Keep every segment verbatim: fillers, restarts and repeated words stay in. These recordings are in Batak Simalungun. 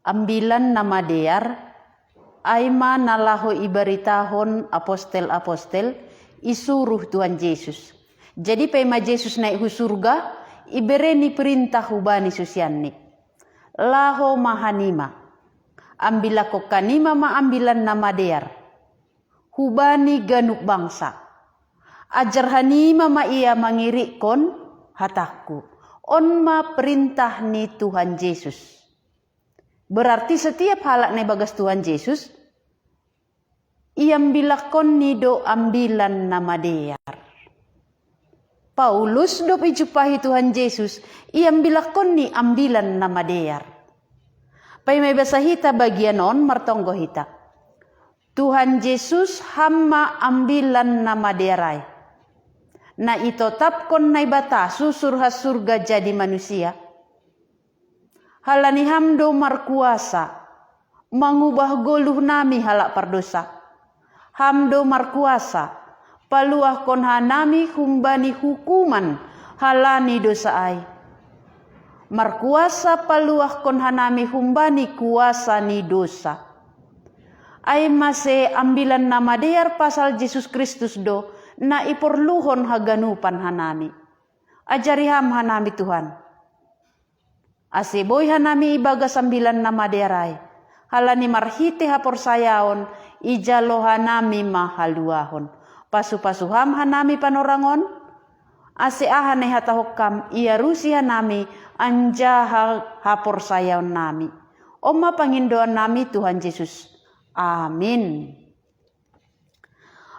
Ambilan Namadear, ai ma na laho ibaritahon apostel-apostel, isuruh Tuhan Jesus. Jadi paima Jesus naik hu surga, ibereni perintah hubani susianni: Laho ma hanima, ambilakkon hanima ma Ambilan Namadear hubani ganup bangsa. Ajar hanima ma ia mangirikkon hatangku. On ma perintah ni Tuhan Jesus. Berarti setiap halak na ibagas Tuhan Jesus, iambilakkonni do Ambilan Namadear. Paulus dob ijumpahi Tuhan Jesus, iambilakkonni Ambilan Namadear. Paima ibasa hita bagian on, martonggo hita: Tuhan Jesus, Ham ma Ambilan Namadear ai, na itotapkon Naibata susur ha surga jadi manusia. Halani Ham do markuasa mangubah goluhnami halak pardosa. Ham do markuasa paluahkon hanami humbani hukuman halani dosa ai. Markuasa paluahkon hanami humbani kuasa ni dosa. Ai mase Ambilan Namadear pasal Jesus Kristus do na iporluhon haganupan hanami. Ajari Ham hanami, Tuhan, ase boi hanami ibagas Ambilan Namadear ai, halani marhite haporsayaon ijalo hanami ma haluahon. Pasu-pasu Ham hanami panorang on, ase aha na ihatahon Ham iarusi hanami anjaha haporsayaonnami. On ma pangindoannami, Tuhan Jesus. Amin.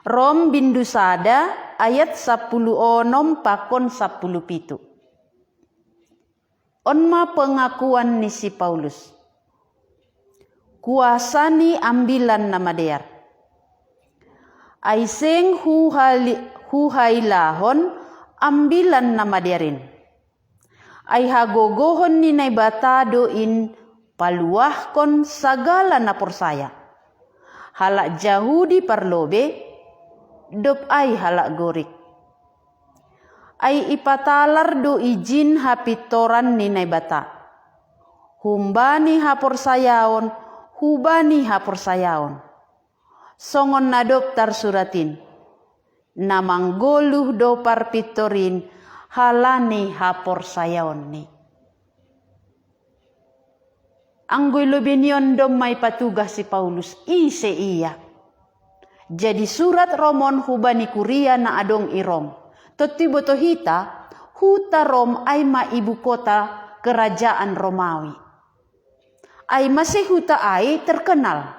Rom bindu sada, ayat sampulu onom pakon sampulu pitu. On ma pengakuan ni si Paulus. Kuasa ni Ambilan Namadear. Ai seng huhali-, huhailahon Ambilan Namadear in. Ai hagogohon ni Naibata do in paluahkon sagala na porsaya, halak Jahudi parlobei, dob ai halak Gorik. Ai ipatalar do ijin hapintoran ni Naibata, humbani haporsayaon hubani haporsayaon. Songon na dob tarsurat in: Na manggoluh do parpintor in halani haporsayaonni. Anggo i lobei ni on domma ipatugah si Paulus, ise ia. Jadi surat Rom on hubani kuria na adong i Rom. Tontu iboto hita, huta Rom ai ma ibu kota kerajaan Romawi. Ai mase huta ai terkenal.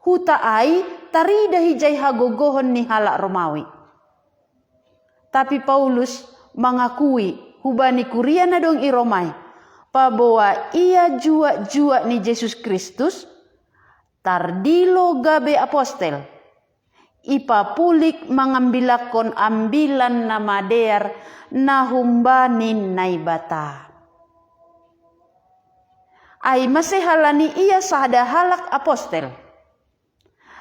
Huta ai taridah ijai hagogohon ni halak Romawi. Tapi Paulus mangakui hubani kuria na adong i Rom ai, paboa ia juak-juak ni Jesus Kristus, tardilo gabe apostel, ipapulik mangambilakkon Ambilan Namadear na humbani Naibata. Ai mase halani ia sada halak apostel,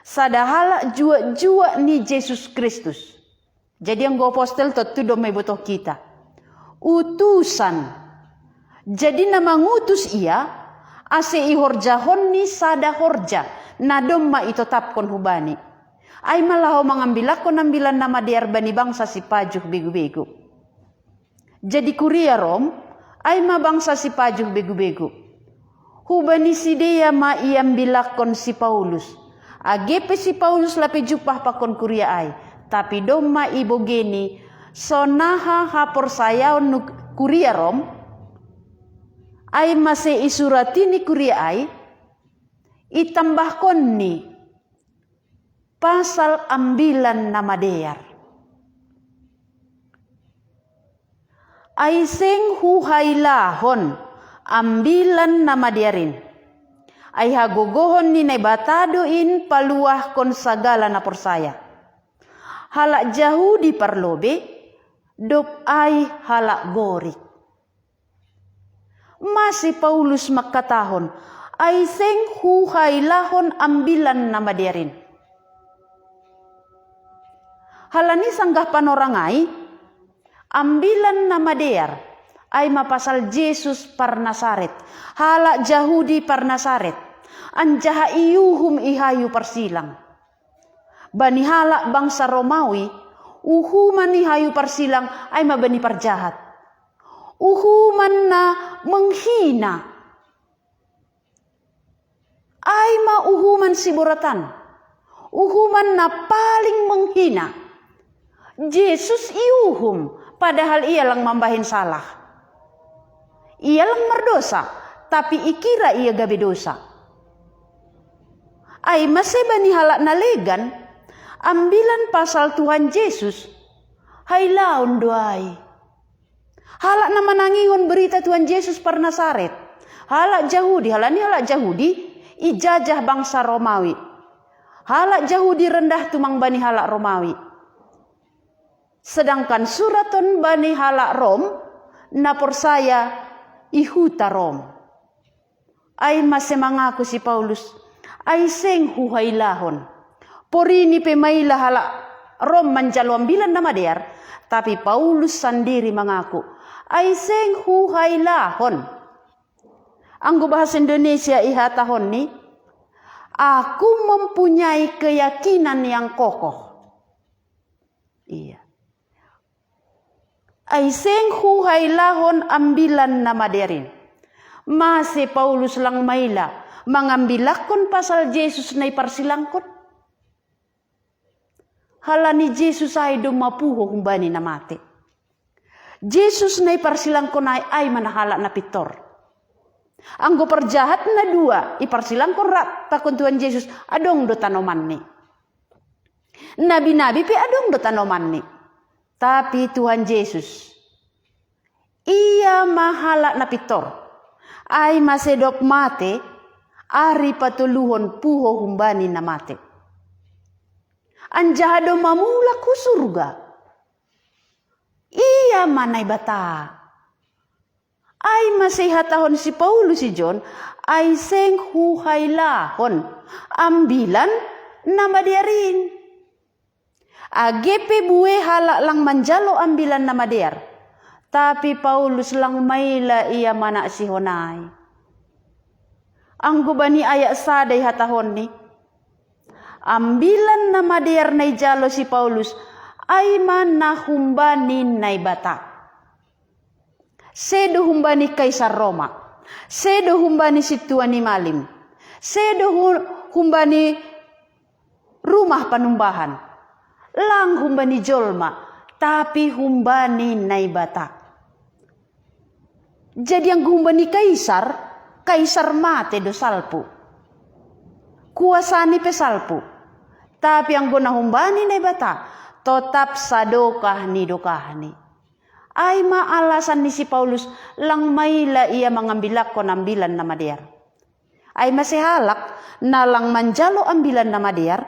sada halak juak-juak ni Jesus Kristus. Jadi anggo apostel tontu domma iboto hita, utusan. Jadi na mangutus ia, ase ihorjahonni sada horja na domma itotapkon hubani. Ai ma laho mangambilakkon Ambilan Namadear bani bangsa sipajuh begu-begu. Jadi kuria Rom ai ma bangsa sipajuh begu-begu. Hubani sidea ma iambilakkon si Paulus. Age pe si Paulus lape jumpah pakon kuria ai, tapi domma ibogeni sonaha haporsayaon nu kuria Rom, ai mase isurat i ni kuria ai, itambahkonni pasal Ambilan Namadear. Ai seng huhailahon Ambilan Namadear in. Ai hagogohon ni Naibata do in paluahkon sagala na porsaya, halak Jahudi parlobei, dob ai halak Gorik. Mase Paulus mangkatahon, ai seng huhailahon Ambilan Namadear in. Halani sanggah panorang ai, Ambilan Namadear, Ai ma pasal Jesus par Nasaret, halak Jahudi par Nasaret, anjaha iuhum i hayu parsilang. Bani halak bangsa Romawi, uhuman i hayu parsilang ai ma bani parjahat. Uhuman na menghina. Ai ma uhuman siboratan. Uhuman na paling menghina. Jesus iuhum, padahal ia lang mambahen salah. Ia lang mardosa, tapi ikira ia gabe dosa. Ai mase bani halak na legan, ambilan pasal Tuhan Jesus, hailaon do ai. Halak na manangihon berita Tuhan Jesus par Nasaret. Halak Jahudi, halani halak Jahudi, ijajah bangsa Romawi. Halak Jahudi rendah tumang bani halak Romawi. Sedangkan suraton bani halak Rom, na porsaya i huta Rom. Ai mase mangaku si Paulus, ai seng huhailahon. Porini pe maila halak Rom manjalo ambilan na madear, tapi Paulus sandiri mangaku, ai seng huhailahon. Anggo bahasa Indonesia ihatahonni, aku mempunyai keyakinan yang kokoh. Iya. Ai seng huhailahon ambilan na madear in. Mase Paulus lang maila mangambilakkon pasal Jesus na iparsilangkon? Halani Jesus ai do mapuho humbani na mate. Jesus na iparsilangkon ai, ai ma na halak na pintor. Anggo parjahat na dua iparsilangkon rap pakon Tuhan Jesus, adong do tanomanni. Nabi-nabi pe adong do tanomanni. Tapi Tuhan Jesus, ia ma halak na pintor. Ai mase dob mate, ari patoluhon puho humbani na mate. Anjaha domma mulak hu surga. Ia ma Naibata. Ai mase ihatahon si Paulus ijon, ai seng huhailahon ambilan na madear in. Age pe bue halak lang manjalo ambilan na madear, tapi Paulus lang maila ia manaksihon ai. Anggo bani ayat sada ihatahonni, ambilan na madear na ijalo si Paulus, ai ma na humbani Naibata. Sedo humbani Kaisar Roma, sedo humbani sintua ni malim, sedo hu-, humbani rumah panumbahan, lang humbani jolma, tapi humbani Naibata. Jadi anggo humbani Kaisar, Kaisar mate do salpu. Kuasani pe salpu. Tapi anggo na humbani Naibata, totap sadokah ni dokahni. Ai ma alasan ni si Paulus, lang maila ia mangambilakkon ambilan na madear. Ai mase halak na lang manjalo ambilan na madear,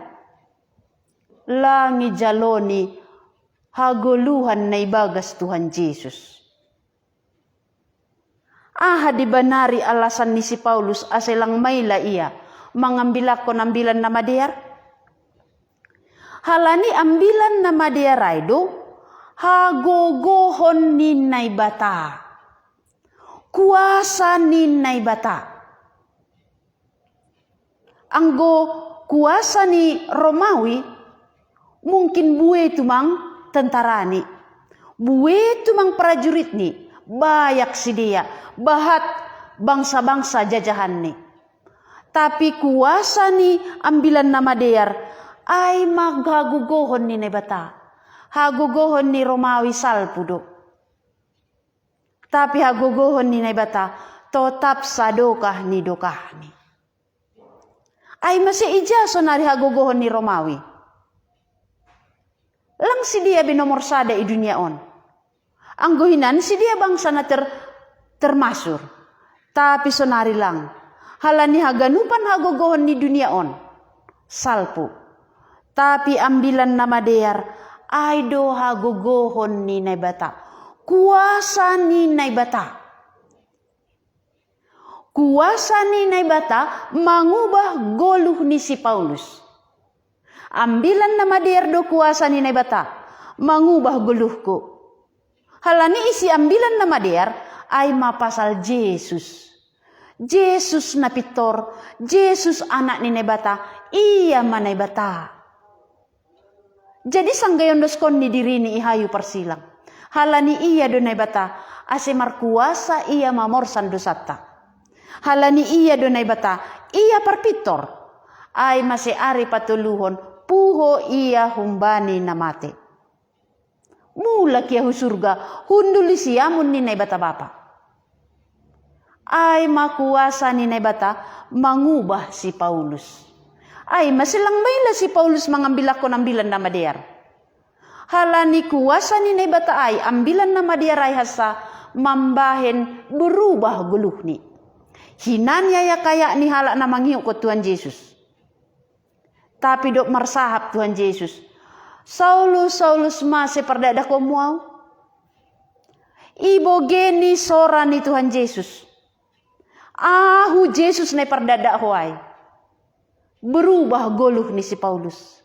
lang ijaloni hagoluhan na ibagas Tuhan Jesus. Aha dibanari alasan ni si Paulus ase lang maila ia mangambilakkon ambilan na madear? Halani ambilan na madear ai do hagogohon ni Naibata. Kuasa ni Naibata. Anggo kuasa ni Romawi, mungkin bue tumang tentarani, bue tumang prajuritni, bayak sidea, bahat bangsa-bangsa jajahanni. Tapi kuasa ni ambilan na madear, ai ma hagogohon ni Naibata. Hagogohon ni Romawi salpu do. Tapi hagogohon ni Naibata, totap sadokah ni dokahni. Ai mase ija sonari hagogohon ni Romawi? Lang sidea be nomor sada i dunia on. Anggo hinan sidea bangsa na ter-, termasur. Tapi sonari lang. Halani haganupan hagogohon ni dunia on salpu. Tapi ambilan na madear, ai do hagogohon ni Naibata. Kuasa ni Naibata. Kuasa ni Naibata mangubah goluh ni si Paulus. Ambilan na madear do kuasa ni Naibata mangubah goluhku. Halani isi ambilan na madear, Ai ma pasal Jesus. Jesus na pintor, Jesus Anak ni Naibata, ia ma Naibata. Jadi sanggayon doskon ni dirini i hayu parsilang. Halani ia do Naibata, ase markuasa ia mamorsan dosanta. Halani ia do Naibata, ia parpintor. Ai mase ari patoluhon, puho ia humbani na mate. Mulak ia hu surga, hundul i siamun ni Naibata Bapa. Ai ma kuasa ni Naibata mangubah si Paulus. Ai mase lang maila si Paulus mangambilakkon Ambilan Namadear. Halani kuasa ni Naibata ai, Ambilan Namadear ai hansa mambahen berubah goluhni. Hinaniaya kayak ni halak na mangihukkon Tuhan Jesus. Tapi dob marsahap Tuhan Jesus, "Saulus, Saulus, mase pardakdakkonmu au?" Ibogeni sora ni Tuhan Jesus, "Ahu Jesus na ipardakdak ho ai." Berubah goluh ni si Paulus.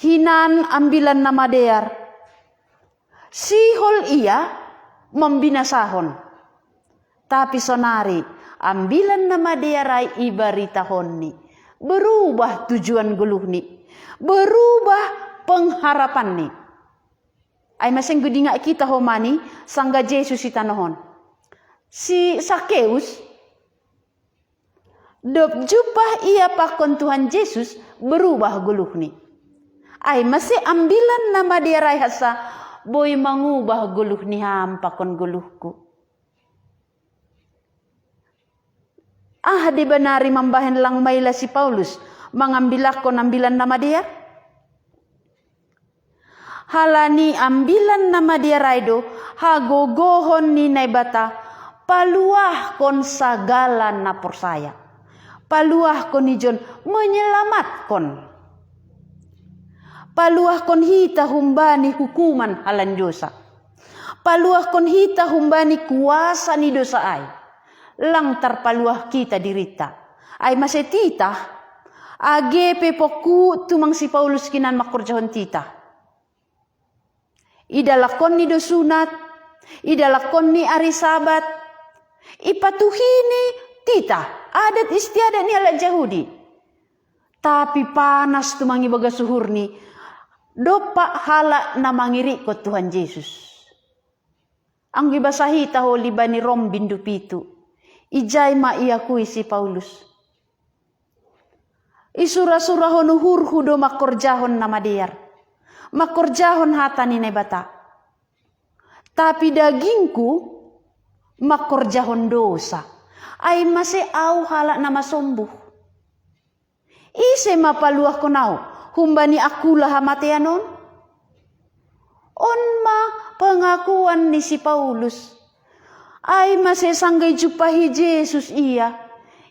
Hinan Ambilan Namadear, sihol ia mambinasahon. Tapi sonari, Ambilan Namadear ai ibaritahonni. Berubah tujuan goluhni. Berubah pengharapanni. Ai mase nggo dingat hita homani, sangga Jesus i tanohon. Si Sakeus, dob jumpah ia pakon Tuhan Jesus, berubah goluhni. Ai mase Ambilan Namadear ai hansa boi mangubah goluh ni ham pakon goluhku. Aha deba nari mambahen lang maila si Paulus mangambilakkon Ambilan Namadear? Halani Ambilan Namadear ai do hagogohon ni Naibata paluahkon sagala na porsaya. Paluahkon ijon, menyelamatkan. Paluahkon hita humbani hukuman halani dosa. Paluahkon hita humbani kuasa ni dosa ai. Lang tarpaluah hita dirinta. Ai mase titah, age pe pongkuk tumang si Paulus hinan mangkorjahon titah. Idalakkonni do sunat, idalakkonni ari Sabat, ipatuhini titah, adat istiadat ni halak Jahudi. Tapi panas tumang ibagas uhurni, dompak halak na mangirikkon Tuhan Jesus. Anggo ibasa hita holi bani Rom bindu pitu, ijai ma iakui si Paulus, "Isura-surahon uhurhu do mangkorjahon na madear, mangkorjahon hata ni Naibata. Tapi dagingku mangkorjahon dosa, ai mase au halak na masombuh. Ise ma paluahkon au humbani angkula hamatean on?" On ma pengakuan ni si Paulus. Ai mase sangga ijumpahi Jesus ia,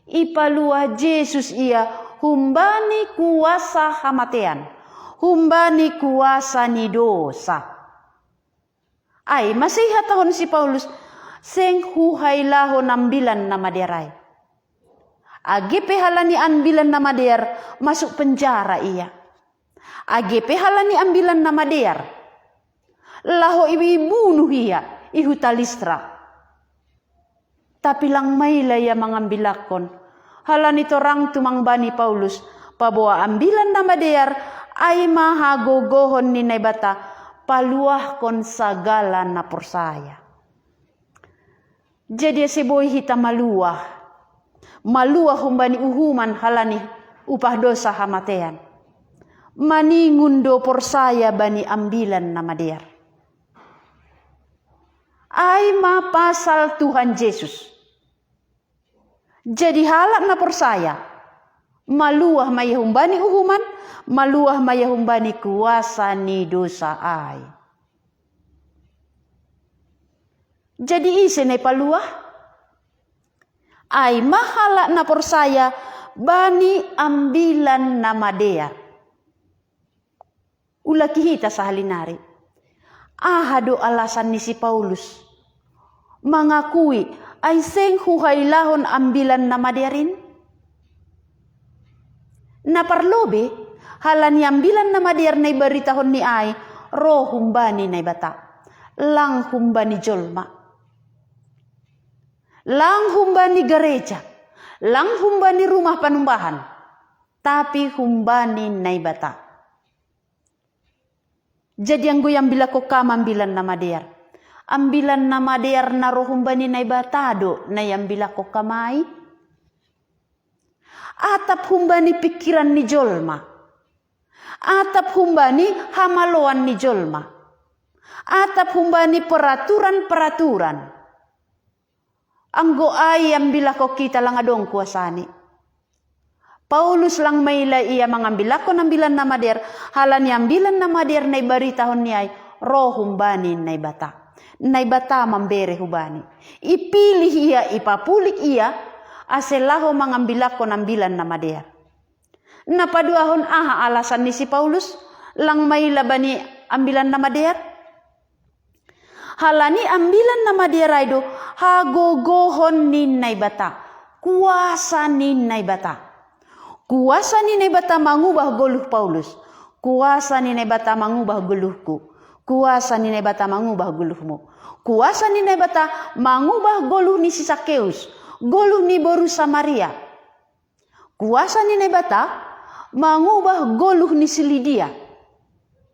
ipaluah Jesus ia humbani kuasa hamatean, humbani kuasa ni dosa. Ai mase ihatahon si Paulus, "Seng huhailahon Ambilan Namadear ai. Age pe halani Ambilan Namadear, masuk penjara ia. Age pe halani Ambilan Namadear, laho ibunuh ia i huta Listra." Tapi lang maila ia mangambilakkon. Halani torang tumang bani Paulus, paboa Ambilan Namadear ai ma hagogohon ni Naibata paluahkon sagala na porsaya. Jadi ase boi hita maluah, maluah humbani uhuman halani upah dosa hamatean, maningon do porsaya bani Ambilan Namadear. Ai ma pasal Tuhan Jesus. Jadi halak na porsaya, maluah ma ia humbani uhuman, maluah ma ia humbani kuasa ni dosa ai. Jadi ise na ipaluah? Ai ma halak na porsaya bani Ambilan Namadear. Ulak ihita sahali nari. Aha do alasan ni si Paulus mangakui, "Ai seng huhailahon Ambilan Namadear in"? Na parlobei, halani Ambilan Namadear na ibaritahonni ai ro humbani Naibata, lang humbani jolma. Lang humbani gareja, lang humbani rumah panumbahan, tapi humbani Naibata. Jadi anggo iambilako kam Ambilan Namadear, Ambilan Namadear na ro humbani Naibata do na iambilako kam ai? Atap humbani pikiran ni jolma, atap humbani hamaloan ni jolma, atap humbani peraturan-peraturan. Anggo ai ambilako kita lang adong kuasani. Paulus lang maila ia mangambilakon Ambilan Namadear, halani Ambilan Namadear na ibaritahon ni ai ro humbani Naibata. Naibata mambere hubani. Ipilih ia, ipapulik ia, ase laho mangambilakon Ambilan Namadear. Na paduahon aha alasan ni si Paulus lang maila bani Ambilan Namadear? Halani Ambilan Namadear ai do hagogohon ni Naibata, kuasa ni Naibata. Kuasa ni Naibata mangubah goluh Paulus, kuasa ni Naibata mangubah goluhku, kuasa ni Naibata mangubah goluhmu. Kuasa ni Naibata mangubah goluh ni si Sakeus, goluh ni boru Samaria. Kuasa ni Naibata mangubah goluh ni si Lidia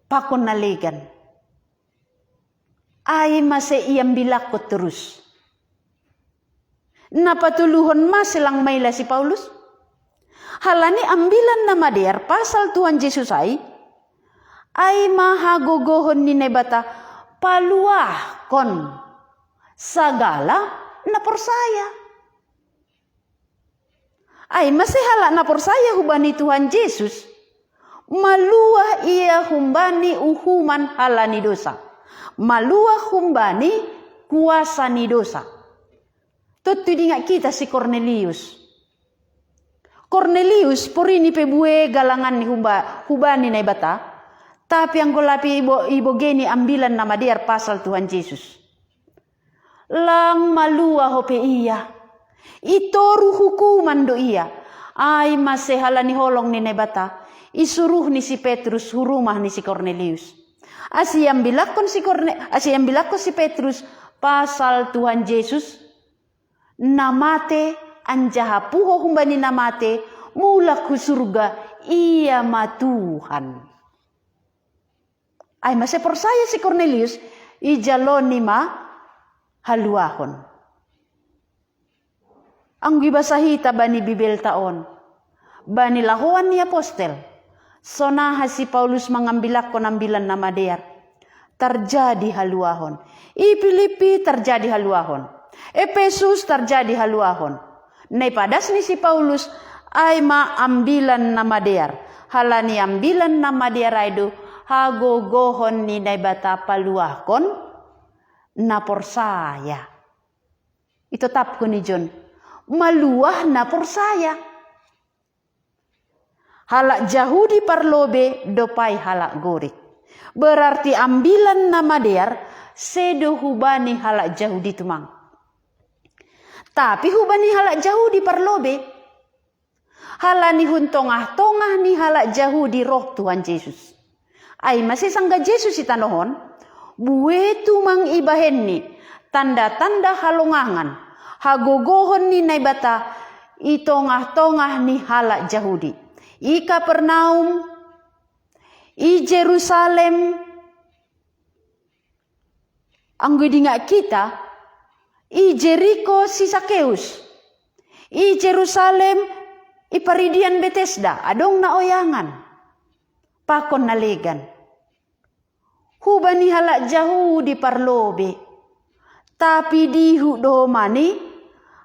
pakon na legan. Ai mase iambilakon torus. Na patoluhon mase lang maila si Paulus? Halani Ambilan Namadear pasal Tuhan Jesus ai, ai ma hagogohon ni Naibata paluahkon sagala na porsaya. Ai mase halak na porsaya hubani Tuhan Jesus, maluah ia humbani uhuman halani dosa, maluah humbani kuasa ni dosa. Tontu dingat kita si Kornelius. Kornelius porini pe bue galangan ni humba, hubani Naibata, tapi anggo lapi ibo, ibogeni Ambilan Namadear pasal Tuhan Jesus. Lang maluah ope ia. Itoru hukuman do ia. Ai mase halani holong ni Naibata, isuruh ni si Petrus hu rumah ni si Kornelius. Asi ambilakkon si Korne, asi ambilakkon si Petrus pasal Tuhan Jesus, na mate, anjaha puho humbani na mate, mulak hu surga, ia ma Tuhan. Ai mase porsaya si Kornelius, ijaloni ma haluahon. Anggo ibasa hita bani Bibelta on, bani lahoan ni apostel, sonaha si Paulus mangambilakkon Ambilan Namadear, tarjadi haluahon. I Pilipi tarjadi haluahon. Epesus tarjadi haluahon. Na ipadas ni si Paulus, ai ma Ambilan Namadear. Halani Ambilan Namadear ai do hagogohon ni Naibata paluahkon na porsaya. Itotapkon i jon, maluah na porsaya. Halak Jahudi parlobe dopai halak Gorik. Berarti Ambilan Namadear sedo hubani halak Jahudi tumang. Tapi hubani halak Jahudi parlobe. Halani hun tongah-tongah ni halak Jahudi roh Tuhan Jesus. Ai mase sangga Jesus i tanoh on, bue tumang ibahenni tanda-tanda halongangan, hagogohon ni Naibata i tongah-tongah ni halak Jahudi. I Kapernaum, i Jerusalem, anggo idingat kita, i Jeriko si Sakeus, i Jerusalem, i paridian Betesda, adong na oyangan pakon na legan. Hubani halak Jahudi parlobe, tapi dihut do mani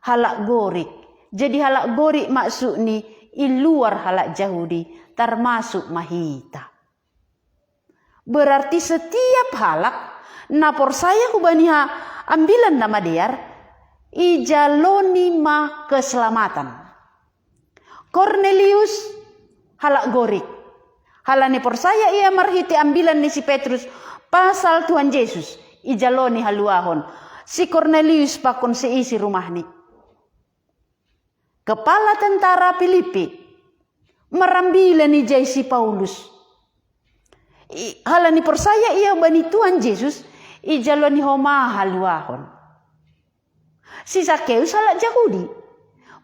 halak Gorik. Jadi halak Gorik maksudni i luar halak Jahudi, termasuk ma hita. Berarti setiap halak na porsaya hubani ha Ambilan Namadear, ijaloni ma keselamatan. Kornelius halak Gorik. Halani porsaya ia marhite ambilan ni si Petrus pasal Tuhan Jesus, ijaloni haluahon. Si Kornelius pakon seisi rumahni. Kepala tentara Pilipi, marambilan ijai si Paulus. I, halani porsaya ia bani Tuhan Jesus, ijaloni homa haluahon. Si Sakeus halak Jahudi.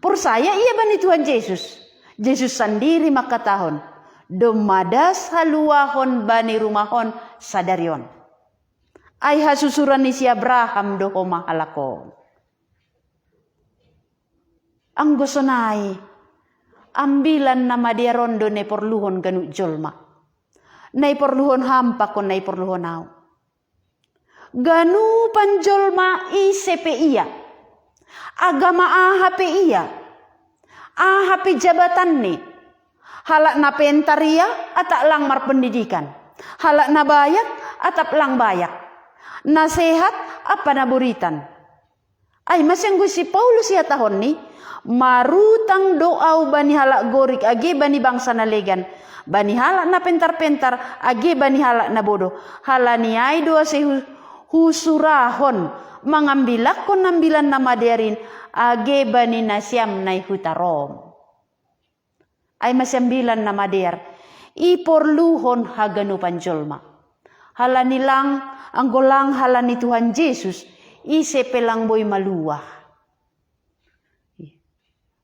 Porsaya ia bani Tuhan Jesus. Jesus sandiri mangkatahon, "Domma das haluahon bani rumahon sadari on. Ai hasusuran ni si Abraham do homa halak on." Anggo sonai, ambilan na madear on do na iporluhon ganup jolma. Na iporluhon ham pakon na iporluhon ahu. Ganupan jolma, ise pe ia, agama aha pe ia, aha pe jabatanni, halak na pentar ia atap lang marpendidikan, halak na bayak atap lang bayak, na sehat ampa na boritan. Ai mase anggo si Paulus ihatahonni, "Marutang do ahu bani halak Gorik age bani bangsa na legan, bani halak na pentar-pentar age bani halak na bodoh. Halani ai do ase hu-, husurahon mangambilakkon ambilan na madear in age bani nasiam na i huta Rom." Ai mase ambilan na madear, iporluhon haganupan jolma. Halani lang, anggo lang halani Tuhan Jesus, ise pe lang boi maluah.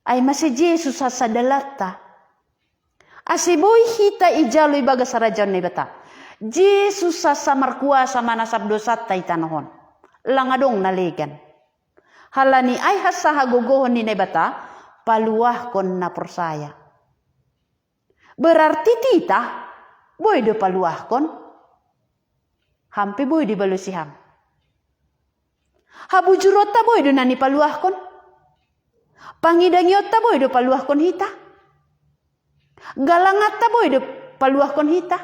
Ai mase Jesus hansa dalanta. Ase boi hita ijalo ibagas harajaon Naibata. Jesus hansa markuasa manasap dosanta i tanoh on. Lang adong na legan. Halani ai hansa hagogohon ni Naibata, paluahkon na porsaya. Berarti titah, boi do paluahkon? Ham pe boi do ibalosi ham. Habujuronta boi do na nipaluahkon? Pangidangionta boi do paluahkon hita? Galanganta boi do paluahkon hita?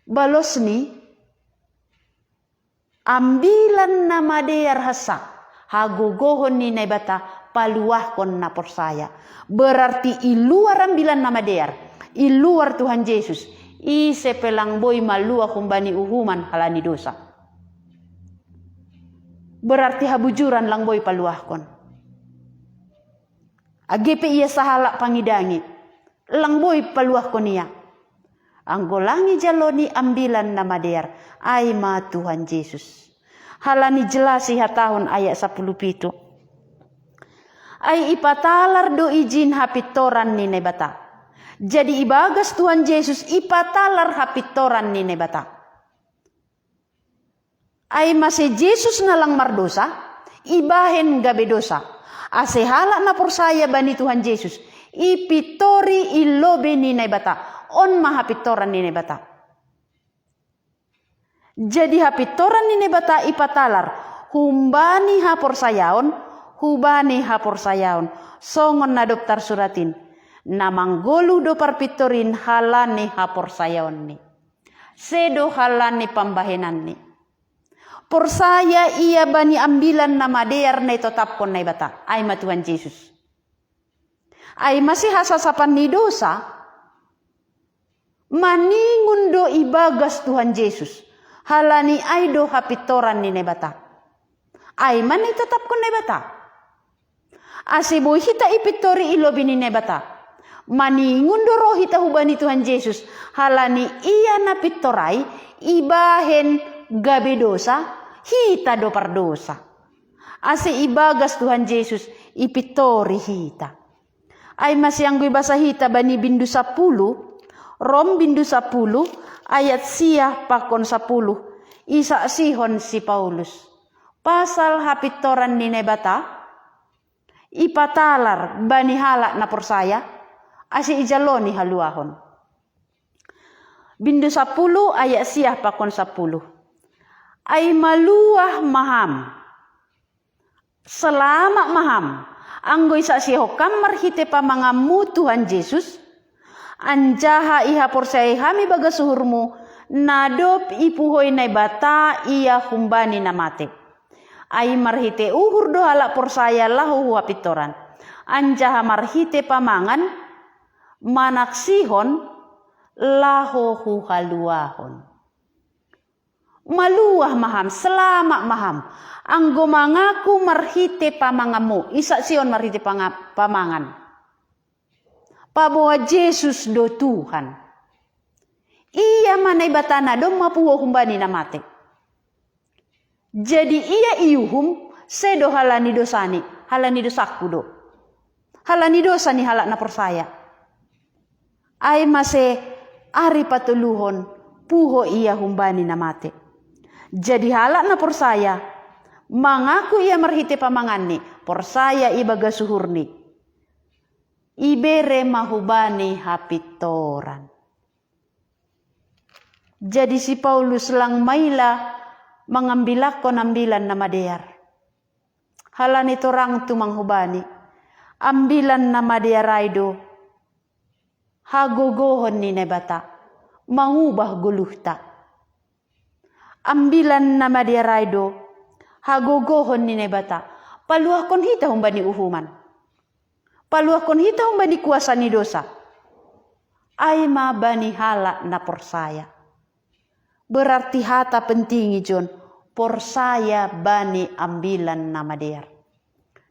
Balosni, ambilan na madear hansa, hagogohon ni Naibata, paluahkon na porsaya. Berarti i luar ambilan na madear, i luar Tuhan Jesus, ise pe lang boi maluah humbani uhuman halani dosa. Berarti habujuran lang boi paluahkon. Age pe ia sahalak pangidangi, lang boi paluahkon ia. Anggo lang ijaloni ambilan na madear, ai ma Tuhan Jesus. Halani jelas ihatahon ayat sapuluh pitu. Ai ipatalar do ijin hapintoran ni Naibata. Jadi ibagas Tuhan Jesus ipatalar hapintoran ni Naibata. Ai mase Jesus na lang mardosa, ibahen gabe dosa. Ase halak na porsaya bani Tuhan Jesus, ipintori i lobei ni Naibata. On ma hapintoran ni Naibata. Jadi hapintoran ni Naibata ipatalar, humbani haporsayaon, hubani haporsayaon. Songon na dob tarsurat in, na manggoluh do parpintor in halani haporsayaonni. Sedo halani pambahenanni. Porsaya ia bani ambilan na madear na itotapkon Naibata, ai ma Tuhan Jesus. Ai mase hasasapan ni dosa, maningon do ibagas Tuhan Jesus, halani ai do hapintoran ni Naibata. Ai ma na itotapkon Naibata. Ase boi hita ipintori i lobei ni Naibata. Maningon do ro hita hubani Tuhan Jesus, halani ia na pintor ai ibahen gabe dosa, hita do pardosa. Ase ibagas Tuhan Jesus ipintori hita. Ai mase anggo ibasa hita bani bindu sapuluh, Rom bindu sapuluh, ayat sia pakon sapuluh, isaksihon si Paulus. Pasal hapintoran ni Naibata, ipatalar bani halak na porsaya, ase ijaloni haluahon. Bindu sapuluh ayat sia pakon sapuluh. Ai maluah ma ham. Selamat ma ham. Anggo isaksihon ham marhite pamanganmu Tuhan Jesus, anjaha ihaporsayai ham ibagas uhurmu, na dob ipuhoi Naibata ia humbani na mate. Ai marhite uhur do halak porsaya laho hu hapintoran. Anjaha marhite pamangan manaksihon laho hu haluahon. Maluah ma ham, selamat ma ham. Anggo mangaku marhite pamanganmu, isaksihon marhite panga-, pamangan. Paboa Jesus do Tuhan. Ia ma Naibata na domma puho humbani na mate. Jadi ia iuhum sedo halani dosani, halani dosaku do. Halani dosa ni halak na porsaya. Ai mase ari patoluhon puho ia humbani na mate. Jadi halak na porsaya, mangaku ia marhite pamanganni, porsaya ibagas uhurni, ibere ma hubani hapintoran. Jadi si Paulus lang maila mangambilakkon ambilan na madear. Halani torang tumang hubani, ambilan na madear ai do hagogohon ni Naibata, mangubah goluhta. Ambilan na madear ai do hagogohon ni Naibata, paluahkon hita humbani uhuman. Paluahkon hita humbani kuasa ni dosa. Ai ma bani halak na porsaya. Berarti hata penting ijon, porsaya bani ambilan na madear.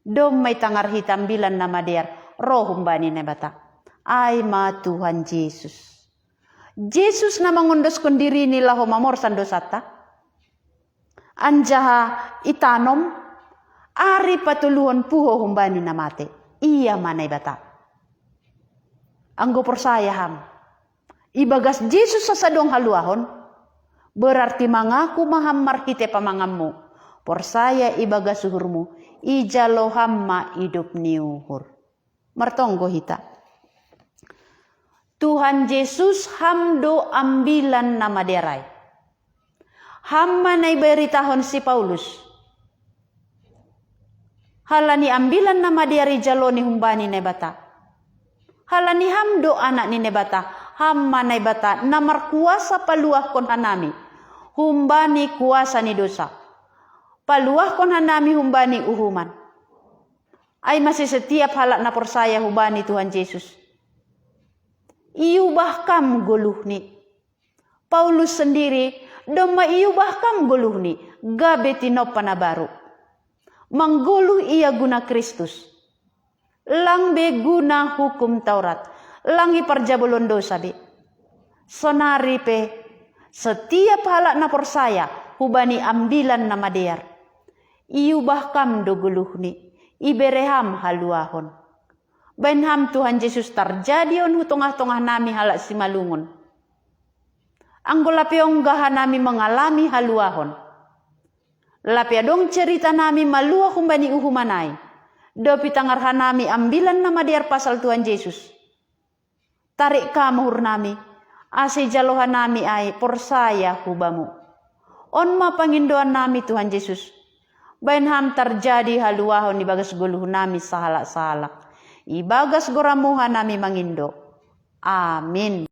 Domma itangar hita ambilan na madear, ro humbani Naibata. Ai ma Tuhan Jesus. Jesus na mangondoskon dirini laho mamorsan dosanta. Anjaha itanom ari patoluhon puho humbani na mate. Ia ma Naibata. Anggo porsaya ham ibagas Jesus asa dong haluahon, berarti mangaku ma ham marhite pamanganmu, porsaya ibagas uhurmu, ijalo ham ma idop ni uhur. Martonggo hita. Tuhan Jesus, ham do ambilan na madear ai. Ham ma na iberitahon si Paulus. Halani ambilan na madear ijaloni humbani Naibata. Halani ham do anak ni Naibata, ham ma Naibata na markuasa paluahkon hanami humbani kuasa ni dosa. Paluahkon hanami humbani uhuman. Ai mase setiap halak na porsaya hubani Tuhan Jesus, iubah kam goluhni. Paulus sendiri domma iubah kam goluhni, gabe tinompa na baru. Manggoluh ia guna Kristus. Lang be guna hukum Taurat, lang iparjabolon dosa be. Sonari pe, setiap halak na porsaya hubani ambilan na madear, iubah kam do goluhni, ibere ham haluahon. Baen ham Tuhan Jesus tarjadihon hu tongah-tongah nami halak simalungun. Anggo lape ongga hanami mangalami haluahon, lape adong cerita nami maluah humbani uhuman ai, dob itangar hanami ambilan na madear pasal Tuhan Jesus, tarik kam uhur nami, ase ijalo hanami ai porsaya hu Bamu. On ma pangindoan nami Tuhan Jesus. Baen ham tarjadi haluahon ibagas goluh nami sahalak-sahalak. Ibagas goram-Mu hanami mangindo. Amin.